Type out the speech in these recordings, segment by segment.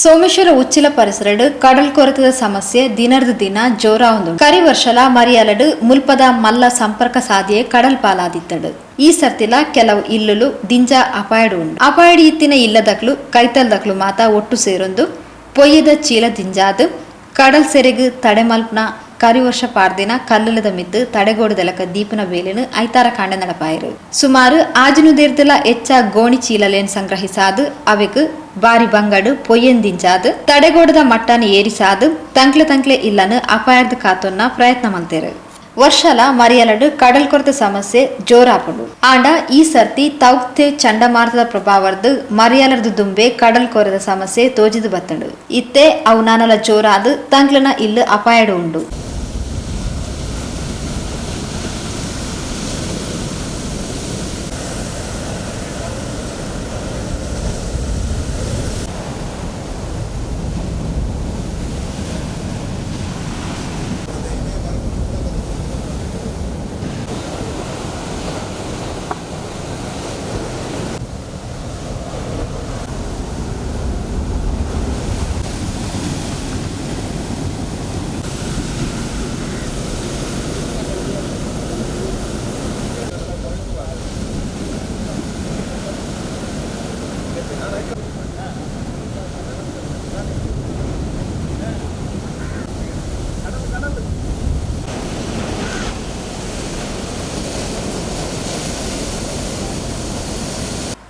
Someshwara Uchila ಪರಿಸರಡು ಕಡಲ್ ಕೊರತದ ಸಮಸ್ಯೆ ದಿನರ್ದು ದಿನ ಜೋರ ಒಂದು ಕರಿ ವರ್ಷಲ ಮರಿಯಲಡು ಮುಲ್ಪದ ಮಲ್ಲ ಸಂಪರ್ಕ ಸಾಧಿಯೇ ಕಡಲ್ ಪಾಲಾದಿತ್ತಡು. ಈ ಸರ್ತಿಲ ಕೆಲವು ಇಲ್ಲುಲು ದಿಂಜ ಅಪಾಯಡು ಉಂಡು. ಅಪಾಯಡು ಇತ್ತಿನ ಇಲ್ಲದಕ್ಲು ಕೈತಲ್ದಕ್ಲು ಮಾತ ಒಟ್ಟು ಸೇರೊಂದು ಪೊಯ್ಯದ ಚೀಲ ದಿಂಜಾದು ಕಡಲ್ ಸೆರೆಗು ತಡೆಮಲ್ಪನ ಕರಿವರ್ಷ ಪಾರ್ದಿನ ಕಲ್ಲುಲದ ಮಿತ್ತು ತಡೆಗೋಡದಲಕ ದೀಪನ ಬೇಲೆನು ಐತಾರ ಕಾಂಡ ನಡಪಾಯರು. ಸುಮಾರು ಆಜನುದೇರ್ದಲ ಎಚ್ಚ ಗೋಣಿ ಚೀಲಲೇನ್ ಸಂಗ್ರಹಿಸಾದು ಅವೆಕ್ ಬಾರಿ ಬಂಗಡು ಪೊಯ್ಯಂದಿಂಚಾದು ತಡೆಗೋಡದ ಮಟ್ಟನ ಏರಿಸಾದು ತಂಕ್ಲೆ ತಂಕ್ಲೆ ಇಲ್ಲನು ಅಪಾಯದ ಕಾತೊನ್ನ ಪ್ರಯತ್ನ ಮಲ್ತೇರು. ವರ್ಷಲ ಮರಿಯಲಡು ಕಡಲ್ ಕೊರತೆ ಸಮಸ್ಯೆ ಜೋರಾಪುಂಡು. ಆಂಡ ಈ ಸರ್ತಿ ತೌಕ್ತೆ ಚಂಡಮಾರುತದ ಪ್ರಭಾವರ್ದು ಮರಿಯಲರ್ದು ದುಂಬೆ ಕಡಲ್ ಕೊರದ ಸಮಸ್ಯೆ ತೋಜಿದು ಬತ್ತಂಡು. ಇತ್ತೆ ಅವು ನಾನಲ ಜೋರಾದು ತಂಕ್ಲನ ಇಲ್ಲು ಅಪಾಯಡು ಉಂಡು.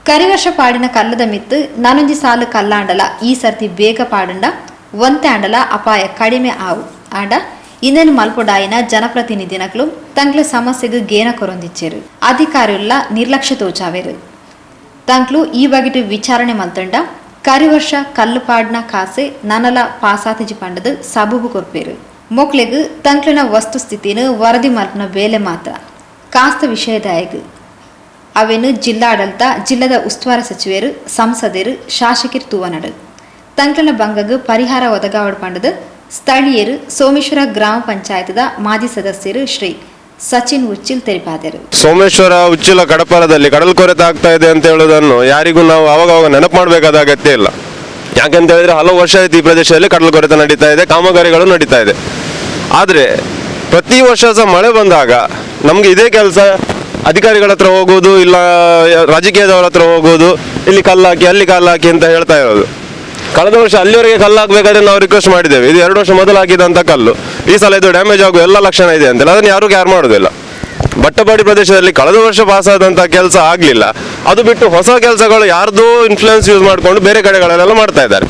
ಕರಿವರ್ಷ ಪಾಡಿನ ಕಲ್ಲದ ಮಿತ್ತು ನಾನೊಂಜಿ ಸಾಲು ಕಲ್ಲಾಂಡಲ ಈ ಸರ್ತಿ ಬೇಗ ಪಾಡಂಡ ಒಂತೆ ಆಂಡಲ ಅಪಾಯ ಕಡಿಮೆ ಆವು. ಆಂಡ ಇಂದನು ಮಲ್ಪೊಡಾಯಿನ ಜನಪ್ರತಿನಿಧಿನಕ್ಲು ತಂಕ್ಲ ಸಮಸ್ಯೆಗೆ ಗೇನ ಕೊರೊಂದಿಚ್ಚೇರು. ಅಧಿಕಾರಿಯುಲ್ಲ ನಿರ್ಲಕ್ಷ್ಯ ತೋಚಾವೇರು. ತಂಕ್ಲು ಈ ಬಗೆಟು ವಿಚಾರಣೆ ಮಲ್ತಂಡ ಕರಿವರ್ಷ ಕಲ್ಲು ಪಾಡ್ನ ಕಾಸೆ ನನಲ ಪಾಸಾತಿಜಿ ಪಂಡದು ಸಬೂಬು ಕೊರ್ಪೇರು. ಮೊಕ್ಲೆಗು ತಂಕ್ಲಿನ ವಸ್ತುಸ್ಥಿತಿನ ವರದಿ ಮಲ್ಪನ ಬೇಲೆ ಮಾತ್ರ ಕಾಸ್ತ ವಿಷಯದಾಯಗು. ಅವೆನು ಜಿಲ್ಲಾಡಳಿತ ಜಿಲ್ಲದ ಉಸ್ತುವಾರ ಸಚಿವರು ಸಂಸದರು ಶಾಸಕರು ತೂವನಡು ತಂಕ್ಲನ ಬಂಗಗ್ ಪರಿಹಾರ ಒದಗಾವಡ್ ಪಂಡದು ಸ್ಥಳೀಯರು ಸೋಮೇಶ್ವರ ಗ್ರಾಮ ಪಂಚಾಯತ್ದ ಮಾಜಿ ಸದಸ್ಯರು ಶ್ರೀ ಸಚಿನ್ ಉಚ್ಚಿಲ್ ತೆರಿಪಾದರು. ಸೋಮೇಶ್ವರ ಉಚ್ಚಿಲ ಕಡಪರದಲ್ಲಿ ಕಡಲ್ ಕೊರೆತ ಆಗ್ತಾ ಇದೆ ಅಂತ ಹೇಳೋದನ್ನು ಯಾರಿಗೂ ನಾವು ಅವಾಗವಾಗ ನೆನಪು ಮಾಡಬೇಕಾದ ಅಗತ್ಯ ಇಲ್ಲ. ಯಾಕಂತ ಹೇಳಿದ್ರೆ ಹಲವು ವರ್ಷ ಆಯ್ತು ಈ ಪ್ರದೇಶದಲ್ಲಿ ಕಡಲ್ ಕೊರೆತ ನಡೀತಾ ಇದೆ, ಕಾಮಗಾರಿಗಳು ನಡೀತಾ ಇದೆ. ಆದರೆ ಪ್ರತಿ ವರ್ಷ ಸಹ ಮಳೆ ಬಂದಾಗ ನಮಗೆ ಇದೇ ಕೆಲಸ, ಅಧಿಕಾರಿಗಳ ಹತ್ರ ಹೋಗೋದು, ಇಲ್ಲ ರಾಜಕೀಯದವರ ಹತ್ರ ಹೋಗೋದು, ಇಲ್ಲಿ ಕಲ್ಲಾಕಿ ಅಲ್ಲಿ ಕಲ್ಲಾಕಿ ಅಂತ ಹೇಳ್ತಾ ಇರೋದು. ಕಳೆದ ವರ್ಷ ಅಲ್ಲಿವರೆಗೆ ಕಲ್ಲು ಹಾಕಬೇಕಾದ್ರೆ ನಾವು ರಿಕ್ವೆಸ್ಟ್ ಮಾಡಿದ್ದೇವೆ, ಇದು 2 ವರ್ಷ ಮೊದಲು ಹಾಕಿದಂಥ ಕಲ್ಲು, ಈ ಸಲ ಇದು ಡ್ಯಾಮೇಜ್ ಆಗುವ ಎಲ್ಲ ಲಕ್ಷಣ ಇದೆ ಅಂತೆಲ್ಲ. ಅದನ್ನು ಯಾರೂ ಕ್ಯಾರ್ ಮಾಡೋದಿಲ್ಲ. ಬಟ್ಟಪಾಡಿ ಪ್ರದೇಶದಲ್ಲಿ ಕಳೆದ ವರ್ಷ ಪಾಸಾದಂಥ ಕೆಲಸ ಆಗಲಿಲ್ಲ, ಅದು ಬಿಟ್ಟು ಹೊಸ ಕೆಲಸಗಳು ಯಾರ್ದೋ ಇನ್ಫ್ಲುಯೆನ್ಸ್ ಯೂಸ್ ಮಾಡಿಕೊಂಡು ಬೇರೆ ಕಡೆಗಳಲ್ಲೆಲ್ಲ ಮಾಡ್ತಾ ಇದ್ದಾರೆ.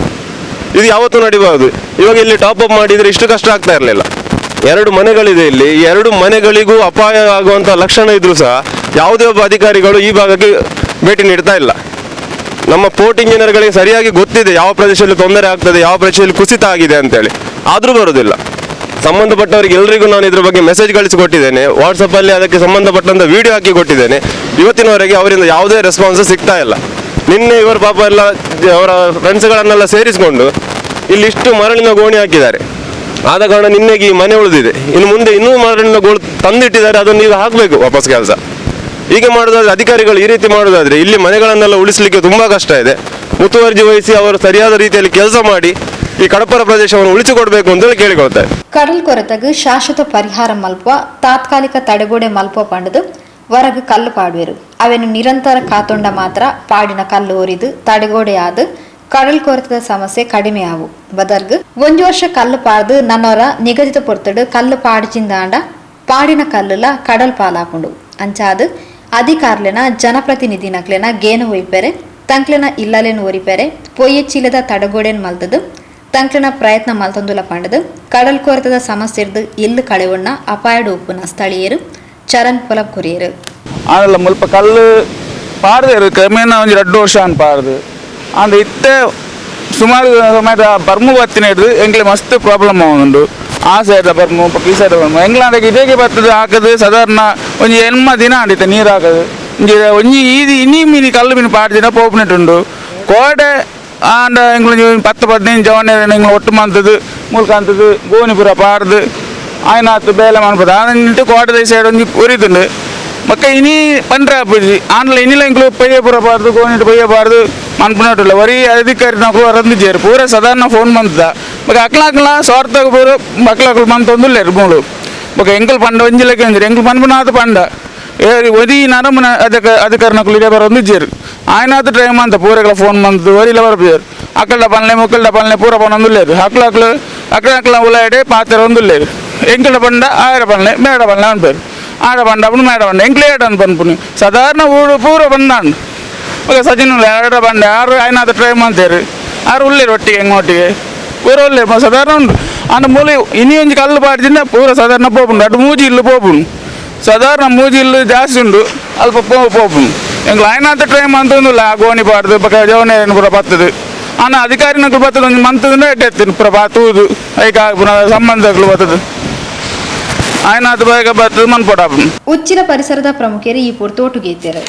ಇದು ಯಾವತ್ತೂ ನಡಿಬಾರ್ದು. ಇವಾಗ ಇಲ್ಲಿ ಟಾಪ್ ಅಪ್ ಮಾಡಿದರೆ ಇಷ್ಟು ಕಷ್ಟ ಆಗ್ತಾ ಇರಲಿಲ್ಲ. 2 ಮನೆಗಳಿದೆ ಇಲ್ಲಿ, ಈ 2 ಮನೆಗಳಿಗೂ ಅಪಾಯ ಆಗುವಂಥ ಲಕ್ಷಣ ಇದ್ರೂ ಸಹ ಯಾವುದೇ ಒಬ್ಬ ಅಧಿಕಾರಿಗಳು ಈ ಭಾಗಕ್ಕೆ ಭೇಟಿ ನೀಡ್ತಾ ಇಲ್ಲ. ನಮ್ಮ ಪೋರ್ಟ್ ಇಂಜಿನಿಯರ್ಗಳಿಗೆ ಸರಿಯಾಗಿ ಗೊತ್ತಿದೆ ಯಾವ ಪ್ರದೇಶದಲ್ಲಿ ತೊಂದರೆ ಆಗ್ತದೆ, ಯಾವ ಪ್ರದೇಶದಲ್ಲಿ ಕುಸಿತ ಆಗಿದೆ ಅಂತೇಳಿ, ಆದರೂ ಬರೋದಿಲ್ಲ. ಸಂಬಂಧಪಟ್ಟವರಿಗೆ ಎಲ್ರಿಗೂ ನಾನು ಇದ್ರ ಬಗ್ಗೆ ಮೆಸೇಜ್ ಕಳಿಸಿಕೊಟ್ಟಿದ್ದೇನೆ, ವಾಟ್ಸಪ್ಪಲ್ಲಿ ಅದಕ್ಕೆ ಸಂಬಂಧಪಟ್ಟಂಥ ವಿಡಿಯೋ ಹಾಕಿ ಕೊಟ್ಟಿದ್ದೇನೆ. ಇವತ್ತಿನವರೆಗೆ ಅವರಿಂದ ಯಾವುದೇ ರೆಸ್ಪಾನ್ಸ್ ಸಿಗ್ತಾ ಇಲ್ಲ. ನಿನ್ನೆ ಇವರು ಪಾಪ ಎಲ್ಲ ಅವರ ಫ್ರೆಂಡ್ಸ್ಗಳನ್ನೆಲ್ಲ ಸೇರಿಸಿಕೊಂಡು ಇಲ್ಲಿ ಇಷ್ಟು ಮರಳಿನ ಗೋಣಿ ಹಾಕಿದ್ದಾರೆ. ಆದ ಕಾರಣ ನಿನ್ನೆಗೆ ಈ ಮನೆ ಉಳಿದಿದೆ. ಇನ್ನು ಮುಂದೆ ಇನ್ನೂ ಮರಳಿನ ಗೋಳು ತಂದಿಟ್ಟಿದ್ದಾರೆ, ಅದನ್ನು ಈಗ ಹಾಕಬೇಕು ವಾಪಸ್ ಕೆಲಸ. ಹೀಗೆ ಮಾಡೋದಾದ್ರೆ, ಅಧಿಕಾರಿಗಳು ಈ ರೀತಿ ಮಾಡೋದಾದ್ರೆ ಇಲ್ಲಿ ಮನೆಗಳನ್ನೆಲ್ಲ ಉಳಿಸಲಿಕ್ಕೆ ತುಂಬ ಕಷ್ಟ ಇದೆ. ಮುತುವರ್ಜಿ ವಹಿಸಿ ಅವರು ಸರಿಯಾದ ರೀತಿಯಲ್ಲಿ ಕೆಲಸ ಮಾಡಿ ಈ ಕಡಪರ ಪ್ರದೇಶವನ್ನು ಉಳಿಸಿಕೊಡ್ಬೇಕು ಅಂತೇಳಿ ಕೇಳಿಕೊಳ್ತಾರೆ. ಕಡಲ್ ಕೊರತೆಗೆ ಶಾಶ್ವತ ಪರಿಹಾರ ಮಲ್ಪ ತಾತ್ಕಾಲಿಕ ತಡೆಗೋಡೆ ಮಲ್ಪ ಪಂಡದು ಹೊರಗೆ ಕಲ್ಲು ಪಾಡುವೆರು. ಅವೆನು ನಿರಂತರ ಕಾತೊಂಡ ಮಾತ್ರ ಪಾಡಿನ ಕಲ್ಲು ಒರಿದು ತಡೆಗೋಡೆ ಆದು ಕಡಲ್ ಕೊರತದ ಸಮಸ್ಯೆ ಕಡಿಮೆ ಆವು. ಬದರ್ಗು ಒಂದು ವರ್ಷ ಕಲ್ಲು ಪಾಡ್ದು ನನ್ನವರ ನಿಗದಿತ ಪೊರ್ತಡು ಕಲ್ಲು ಪಾಡಿಚಿಂದಾಂಡ ಪಾಡಿನ ಕಲ್ಲುಲ ಕಡಲ್ ಪಾಲಾಪುಂಡು. ಅಂಚಾದು ಅಧಿಕಾರ್ಲೆನ ಜನಪ್ರತಿನಿಧಿನಕ್ಲೆನ ಗೇನು ಒಯ್ಪೆರೆ ತಂಕ್ಲೆನ ಇಲ್ಲಲೇನು ಒರಿಪೆರೆ ಪೊಯ್ಯೆಚ್ಚಿಲದ ತಡಗೋಡೆನ್ ಮಲ್ತದು ತಂಕ್ಲೆನ ಪ್ರಯತ್ನ ಮಲ್ತೊಂದುಲ ಪಂಡದು ಕಡಲ್ ಕೊರತದ ಸಮಸ್ಯೆರ್ದು ಇಲ್ಲು ಕಳೆವಣ್ಣ ಅಪಾಯಡು ಉಪ್ಪುನ ಸ್ಥಳೀಯರು ಚರಣ್ ಪೊಲಬ್ ಕೊರಿಯರು. ಆನಲ್ಲ ಮುಲ್ಪ ಕಲ್ಲು ಪಾಡ್ದೇರು ಕ್ರಮೇಣ ಒಂಜಿ 2 ವರ್ಷ ಅನ್ ಪಾಡ್ದು ಅಂಡ್ ಇತ್ತೆ ಸುಮಾರು ಸಮಯದ ಬರ್ಮು ಬತ್ತಿನ ಹಿಡ್ದು ಎಂಗ್ಲೆ ಮಸ್ತ್ ಪ್ರಾಬ್ಲಮ್ ಉಂಡು. ಆ ಸೈಡ್ ಬರ್ಮು ಈ ಸೈಡ್ ಬರ್ಮು ಎಂಗ್ಲಾಂಡಕ್ಕೆ ಇದೇಗೆ ಬರ್ತದೆ ಹಾಕದು ಸಾಧಾರಣ ಒಂಜಿ 80 ದಿನ ಆಂಡಿತ್ತೆ ನೀರು ಹಾಕದು. ಒಂಜಿ ಒಂಜಿ ಈದಿ ಇನಿ ಮೀನಿ ಕಲ್ಲು ಮೀನು ಪಾಡ್ದಿನ ಪೋಪುನೆಟ್ ಉಂಡು. ಕೋಡೆ ಆಂಡ ಎಂಗ್ಲ 10-15 ಜವನ ಎಂಗ್ಲ ಒಟ್ಟು ಮಂತದ್ದು ಮುಲ್ಕಂತದ್ದು ಗೋಣಿಪುರ ಪಾಡ್ದು ಆಯ್ನಾತು ಬೇಲೆ ಮನ್ಪದ ಆನಂದಿಟ್ಟು ಕೋಟೆ ಸೈಡ್ ಒಂಜಿ ಉರಿತುಂಡು. ಬೊಕ್ಕ ಇನಿ ಪಂಡ್ರೆ ಆಪುಜಿ ಆಂಡಲ ಇನಿಲ ಎಂಕ್ಲು ಪಯ್ಯ ಪೂರ ಪಾರ್ದು ಗೋಣಿಟ್ ಪಯ್ಯ ಪಾರ್ದು ಮನ್ಪುನಟುಲ್ಲ ಒರಿ ಅಧಿಕಾರಿ ನಕುಲು ವರಂದಿಜೆರ್ ಪೂರ ಸಾಧಾರಣ ಫೋನ್ ಮಂತದ ಬೊಕ್ಕ ಅಕ್ಲ ಸ್ವಾರ್ಥಗ್ ಪೂರ ಅಕ್ಲಕ್ಲು ಮಂತೊಂದುಲ್ಲೆರ್ ಮೂಲು. ಬೊಕ್ಕ ಎಂಕುಲು ಪಂಡ ಒಂಜಿ ಲೆಕ್ಕ ಒಂಜಿ ಎಂಕುಲು ಪನ್ಪುನಾತ್ ಪಂಡ ಒರಿ ನರಮುನ ಅದಕ್ಕೆ ಅಧಿಕಾರಿ ಇಡೆ ಬರೊಂದಿಜ್ಜೆರ್ ಆಯ್ನಾತ್ ಟೈಮ್ ಅಂತ ಪೂರೆಗಳ ಫೋನ್ ಮಂತ್ ಒರಿಲ ಬರ್ಪುಜೆರ್. ಅಕ್ಕಲ್ಡ ಪನ್ಲೆ ಮೊಕ್ಕಲ್ಡ ಪನ್ಲೆ ಪೂರ ಪನೊಂದುಲ್ಲೆರ್. ಅಕ್ಲ ಅಕ್ಲು ಅಕ್ಲ ಅಕ್ಲ ಉಲಾಯಿಡೆ ಪಾತೆರೊಂದುಲ್ಲೆರ್. ಎಂಕಲ್ಡ ಪಂಡ ಆಯಡ ಪನ್ಲೆ ಮೇಡ ಪನ್ಲೆ ಅನ್ಪೆರ್ ಆಡ ಪಂಡ ಅಪುಂಡು ಮೇಡ ಪಂಡ ಎಂಕ್ಲೆ ಏಟ ಅಂದ್ ಪನ್ಪುನಿ ಸಾಧಾರಣ ಊರು ಪೂರ ಬಂದಾಂಡ್. ಬೊಕ್ಕ ಸಚಿನ್ ಉಲ್ಲೆ ಆಡ ಪಂಡೆ ಆರು ಆಯ್ನಾತ್ ಟ್ರೈ ಮಂತೇರ್ ಆರು ಉಲ್ಲೆರ್ ಒಟ್ಟಿಗೆ ಎಂಕ್ ಒಟ್ಟಿಗೆ ಪೂರ ಉಲ್ಲೆರ್. ಸಾಧಾರಣ ಉಂಡು ಆಂಡ ಮೂಲು ಇನಿ ಒಂಜಿ ಕಲ್ಲು ಪಾಡ್ದಿಂಡ ಪೂರ ಸಾಧಾರಣ ಪೋಪುಂಡು. ಅಡ್ ಮೂಜಿ ಇಲ್ಲು ಪೋಪುಂಡು ಸಾಧಾರಣ ಮೂಜಿ ಇಲ್ಲು ಜಾಸ್ತಿ ಉಂಡು ಅಲ್ಪ ಪೋಪುಂಡು. ಎಂಕ್ಲು ಆಯ್ನಾತ್ ಟ್ರೈ ಮಂತೊಂದುಲ್ಲ ಆ ಗೋಣಿ ಪಾಡ್ದು ಬೊಕ್ಕ ಜವನೆರೆನ್ ಪೂರ ಬತ್ತದು ಆಂಡ ಅಧಿಕಾರಿನಕುಲು ಬತ್ತದು ಒಂಜಿ ಮಂತುಂಡ ಎಡ್ಡೆ ಇತ್ತಿನ ಪೂರ ತೂದು ಐಕ್ ಆಪುನ ಸಂಬಂಧಗಳು ಬತ್ತದು ಆಯ್ನಾತ್ ಬೇಗ ಬತ್ತದು ಮನ್ಪೊಡಾಪುಂಡು. ಉಚ್ಚಿಲ ಪರಿಸರದ ಪ್ರಮುಖರು ಈ ಪೊರ್ತೋಟುಗೇತೆರ್.